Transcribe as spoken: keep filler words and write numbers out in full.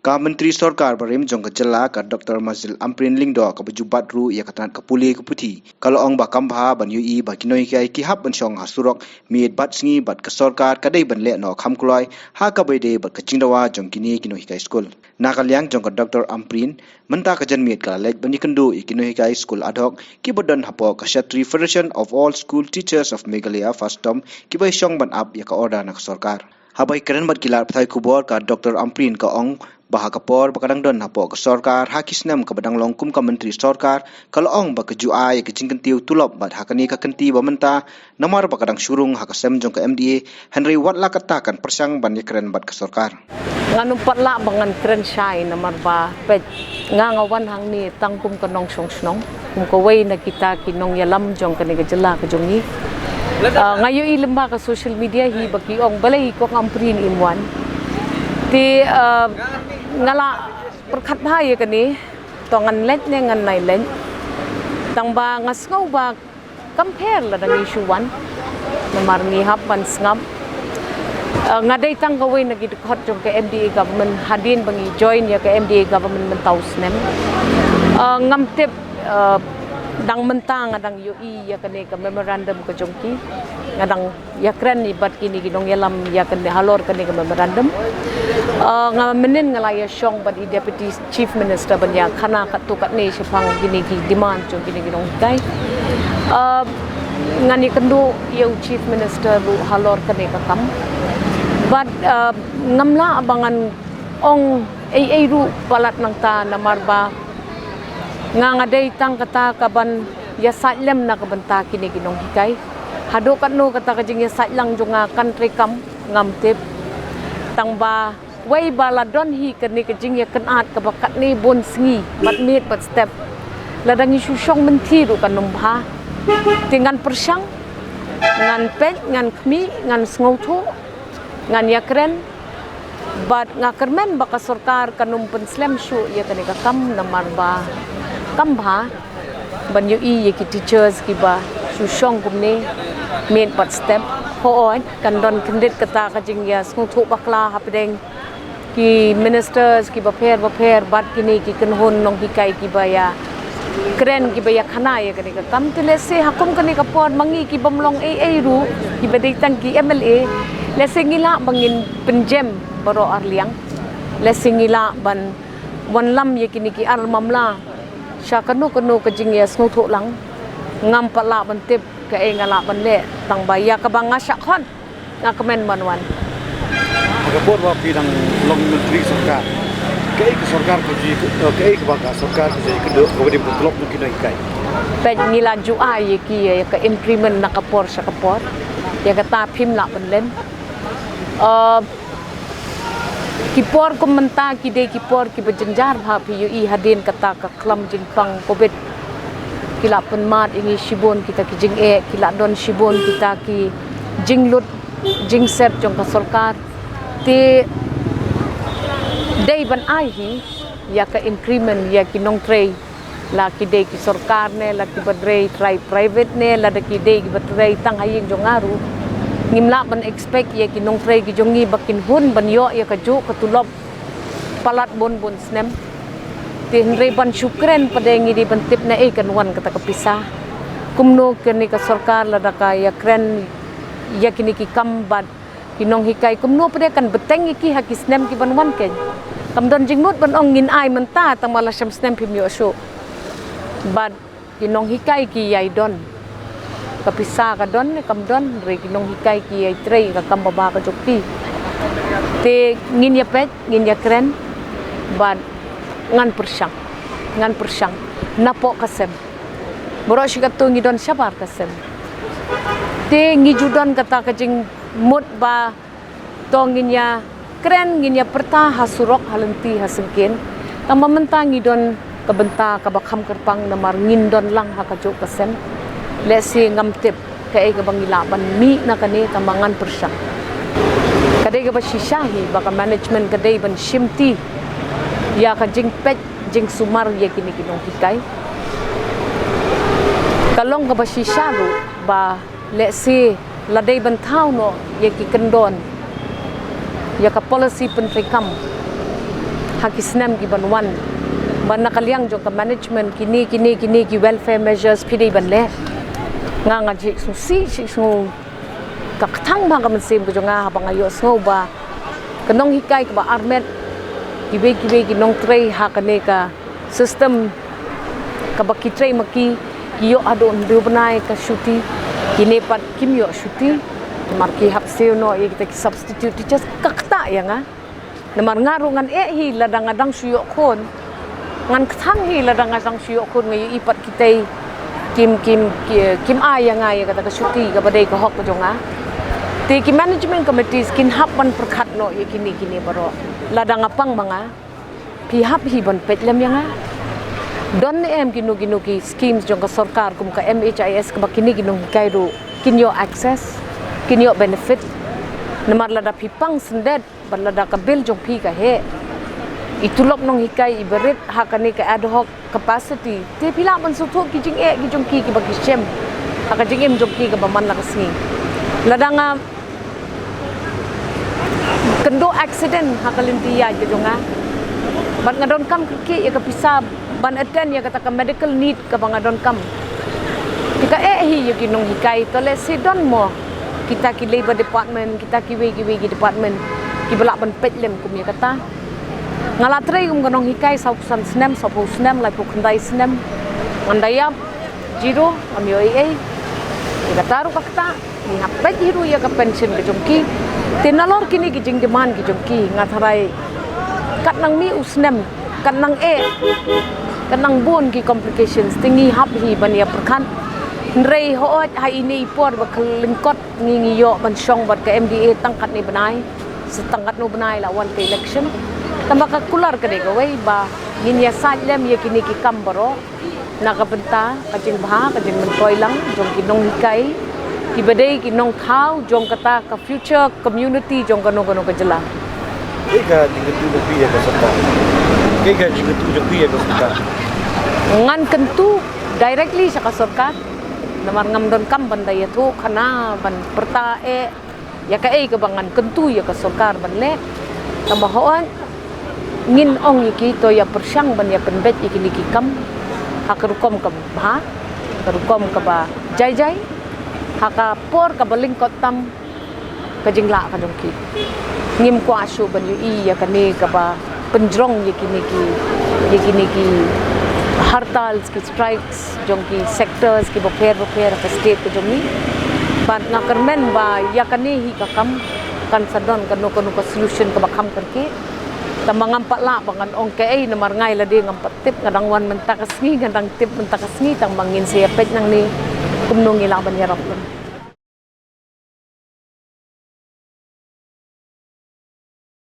Ka Myntri Sorkar barim jong ka jylla ka Doctor Marzil Ampareen Lyngdoh kaba ju bat ruh ïa ka tnat ka pule ka puthi, ka la ong ba kam bha ban ïohi ba ki nonghikai ki hap ban shong ha surok miet bad sngi bad ka sorkar ka dei ban leh noh kham kloi ha kaba ïadei bad ka jingdawa jong kine ki nonghikai skul. Na ka liang jong ka Doctor Ampareen, mynta ka janmiet ka la leit ban ïakynduh ïa ki nonghikai skul ad hoc kiba don hapoh ka Kshatriya Federation of All School Teachers of Meghalaya, FASTOM, kiba shong ban ap ïa ka order na ka sorkar. Haba ïakren bad ki lad pathai khubor, ka Doctor Ampareen ka ong ba ha ka por ba ka dang don hapoh ka sorkar ha ki snem kaba dang long kum ka Myntri Sorkar, ka la ong ba ka ju ai ïa ka jingkyntiew tulop bad ha kane ka kynti ba mynta, namar ba ka dang shu rung ha ka sem jong ka M D A, hynrei wat la katta kan pyrshang ban ïakren bad ka sorkar. Ngan ym pat lah ba ngan kren shai namar ba peit nga nga wan hangne tang kum ka nongshong shnong, kum kawei na kita ki nongïalam jong kane ka jylla ka jong ngi. Ah, nga ïohi lyngba ka social media hi ba ki ong balei i Kong Ampareen im wan. Te, ah, nga la pyrkhat bha ïa kane, to ngan leit ne ngan nai leit. Tang ba nga sngew ba kam pher lada ngi shu wan. Namar ngi hap ban sngap. Ah, nga dei tang kawei na ki dkhot jong ka M D A government hadien ba ngi join ïa ka M D A government mynta u snem. Ah, ngam tip, ah, dang mynta nga dang ïohi ïa kane ka memorandum ka jong ki. Nga dang ïakren ïa bad kine ki nongïalam ïa kane halor kane ka memorandum. Ah, nga mynnin nga la ïa shong bad i Deputy Chief Minister ban ïa khana katto katne shaphang kine ki demand jong kine ki nonghikai. Ah, ngan ïakynduh ïa u Chief Minister ruh halor kane ka kam. Bad, ah, ngam lah ba ngan ong ei ei ruh palat nangta namar ba nga nga dei tang kata kaban ïasaid lem na ka bynta kine ki nonghikai. Haduh katno kata ka jingïasaid lang jong nga kan treikam ngam tip. Tang ba wei ba la don hi kane ka jingïakynad kaba katne bun sngi bad miet bad step. Lada ngi shu shong mynthi ruh kan ym bha. Te ngan pyrshang, ngan peit, ngan khmih, ngan sngewthuh, ngan ïakren. Bad nga kyrmen ba ka sorkar kan ym pynslem shuh ïa kane ka kam namar ba kam bha ban ïohi ïa ki teachers kiba shu shong kumne miet bad step. Hooid kan don kyndit kata ka jingïasngewthuh bakla hapdeng ki ministers kiba pher bapher bad kine ki kynhun nonghikai kiba ïakren kiba ïakhana ïa kane ka kam. Te lehse ha kum kane ka por ma ngi ki bym long ei ei ruh kiba dei tang ki M L A, lehse ngi lah ba ngin pynjem baroh arliang. Lehse ngi lah ban wanlam ïa kine ki ar mamla sha kano kano ka jingïasngewthuh lang. Ngam pat lah ban tip kaei nga lah ban leh tang ba ïa kaba nga shah khot nga kmen ban wan. Ha ka por ba phi dang long myntri sorkar, kaei ka sorkar ka ju, kaei kaba ka sorkar ka ju ïakynduh kaba dei ban tulop jong ki nonghikai? Peit ngi la ju ai ïa ki ïa ka increment na ka por sha ka por. Ïa kata phim lah ban len. Ah, ki por kum mynta ki dei ki por kiba jynjar bha, phi ïohi hadien kata ka khlam jingpang covid. Ki la pynmad ïa ngi shibun kita ki jingeh, ki la don shibun kita ki jinglut jingset jong ka sorkar. Te dei ban ai hi ïa ka increment ïa ki nongtrei, la ki dei ki sorkar ne, la kiba trei, trei private ne, lada ki dei kiba trei tang ha ïing jong nga ruh. Ngim lah ban expect ïa ki nongtrei ki jong ngi ba kin hun ban ïoh ïa kajuh ka tulop palat bun bun snem. Te hynrei ban shu kren pat de ngi dei ban tip naei kan wan kata ka pisa. Kumno kane ka sorkar lada ka ïakren ïa kine ki kam bad ki nonghikai, kumno pat de kan bteng ïa ki ha ki snem ki ban wan kein. Kam don jingmut ban ong ngin ai mynta tang ma la sham snem phim ïoh shuh. Bad ki nonghikai ki ïai don. Ka pisa ka don ne kam don, hynrei ki nonghikai ki ïai trei ka kam babha ka jong ki. Te ngin ïa peit, ngin ïa kren, bad ngan pyrshang, ngan pyrshang napoh ka sem. Baroh shi katto ngi don shabar ka sem. Te ngi ju don kata ka jingmut ba to ngin ïa kren, ngin ïa pyrta ha surok, ha lynti, ha syngkien. Tang ba mynta ngi don ka bynta kaba kham kyrpang namar ngin don lang ha kajuh ka sem. Lehse ngam tip kaei kaba ngi lah ban mih na kane tang ba ngan pyrshang. Ka dei kaba shisha hi ba ka management ka dei ban shimti ïa ka jingpeit jingsumar ïa kine ki nonghikai. Ka long kaba shisha ruh ba lehse la dei ban thaw noh ïa ki kyndon ïa ka policy pyntreikam. Ha ki snem ki ban wan, ban na ka liang jong ka management, kine kine kine ki welfare measures phi dei ban leh. Nga nga ji sngewsih sih sngew ka kthang ba ka mynsiem ka jong nga haba nga ïohsngew ba ka nonghikai kaba armet, kiwei kiwei ki nongtrei ha kane ka system kaba ki trei ma ki, ki ïoh haduh hynriew bnai ka shuti, kine pat kim ïoh shuti. Namar ki hap siew noh ïa kita ki substitute teachers. Ka ktah ïa nga. Namar nga ruh ngan eh hi lada nga dang shu ïoh khun. Ngan kthang hi lada nga dang shu ïoh khun, nga ïohi pat kitei kim, kim, ki-, kim ai ïa nga ïa kata ka shuti kaba dei ka hok ka jong nga. Te ki management committees kin hap ban pyrkhat noh ïa kine kine baroh. Lada nga pang ma nga, phi hap hi ban peit lem ïa nga. Don ne em kino kino ki schemes jong ka sorkar kum ka M H I S kaba kine ki nonghikai ruh kin ïoh access, kin ïoh benefit. Namar lada phi pang syndet bad lada ka bill jong phi ka heh, i tulop nonghikai i ba rit ha kane ka ad hoc capacity, te phi lah ban sngewthuh ki jingeh ki jong ki kiba ki shem ha ka jingim jong ki kaba man la ka sngi. Lada nga kynduh accident ha ka lynti ïaid ka jong nga bad nga donkam kyrkieh ïa ka pisa ban attend ïa kata ka medical need kaba nga donkam, te ka eh hi ïa ki nonghikai. To lehse don mo kita ki labour department, kita kiwei kiwei ki department kiba lah ban peit lem kum ïa kata. Nga la trei kum ka nonghikai sawphew san snem, sawphew snem, laiphew khyndai snem. Ngan da ïap zero, ngam ïoh ei ei. Ïa kata ruh ka ktah. Ngi hap peit hi ruh ïa ka pension ka jong ki. Te nalor kine ki jingdemand ki jong ki, nga tharai kat nang mih u snem, kat nang eh, kat nang bun ki complications, te ngi hap hi ban ïa pyrkhat. Hynrei hooid ha ine i por ba ka lyngkot ngi, ngi ïoh ban shong bad ka M D A tang katne bnai, sa tang katno bnai la wan ka election. Tangba ka kular ka dei kawei ba ngin ïasaid lem ïa kine ki kam baroh na ka bynta ka jingbha, ka jingmyntoi lang jong ki nonghikai kiba dei ki nongthaw jong kata ka future community jong kano kano ka jylla. Kaei ka jingkyntu jong phi ïa ka sorkar? Kaei ka jingkyntu jong phi ïa ka sorkar? Ngan kyntu directly sha ka sorkar. Namar ngam donkam ban da ïathuh khana ban pyrta eh ïa kaei kaba ngan kyntu ïa ka sorkar ban leh. Tangba hooid ngin ong ïa ki to ïa pyrshang ban ïa pynbeit ïa kine ki kam ha ka rukom kaba bha, ka rukom kaba jai jai, ha ka por kaba lyngkot tam ka jinglah ka jong ki. Ngim kwah shuh ban ïohi ïa kane kaba pynjrong ïa kine ki, ïa kine ki hartals, ki strikes jong ki sectors kiba pher bapher ha ka state ka jong ngi. Bad nga kyrmen ba ïa kane hi ka kam kan sa don kano kano ka solution kaba kham kyrkieh. Tangba ngam pat lah ba ngan ong kaei namar nga ïa lade ngam pat tip, nga dang wan mynta ka sngi, nga dang tip mynta ka sngi, tangba ngin sa ïa peit nangne kumno ngi lah ban ïarap lem.